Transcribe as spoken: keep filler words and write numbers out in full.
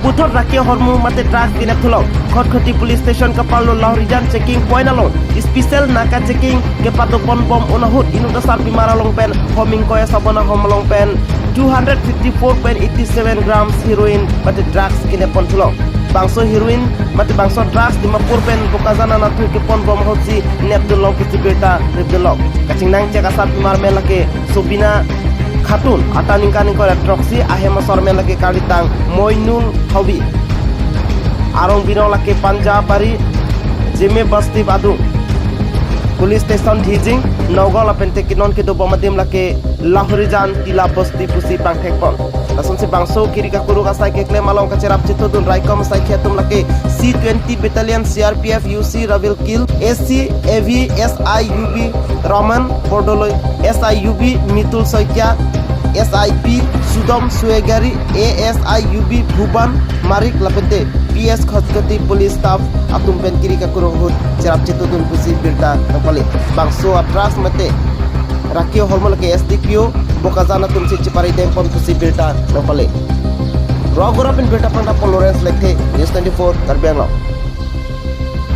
Puthot rake ahormu mate drugs kenep thulong. Khatkhati police station kapalo Lahorijan checking point along special naka checking kepadopon bom un ahut inut asarpimar along pen hom ingkoi asabon ahom along pen two hundred fifty-four point eighty-seven grams heroin mate drugs kenep pon thulong. Bangso heroin mate bangso drugs Dimapur pen Bokajan anatthu kepon bom ahutsi nep dunlong pusi birta rip dunlong. Kachingnang chek asarpimar amen lake Sobina Khatun, ata ningkan ingkoi ra throksi, ahem asor amen lake karlitang Moinul Hawi. Arong binong lake Panjabari, Jeme Basti adung. Police station Dhijing, Nagaon lapen te kenon kedo bom adim lake Lahorijan Tila Basti pusi pangthek pon. Lasonsi bangso kiri kakuruk asai keklem along kacherap chetudun raikom asai khe atum lake C twenty Battalion C R P F U C Rabil Kil, A C A V S I U B Raman Bordoloi, S I U B Mitul Saikia, S I P Sudom Suegari, A S I U B Bhuban Marik lapen te P S Khatkhati police staff atum pen kiri kakuruk ahut cherap chetudun pusi birta nangpale. Bangso a drugs mate rake ahormu lake S D P O Bokajan atumsi chepari deng pon pusi birta nangpale. Rogora pen birta pangdapon Lawrence Lekthe, News twenty-four Karbi Anglong.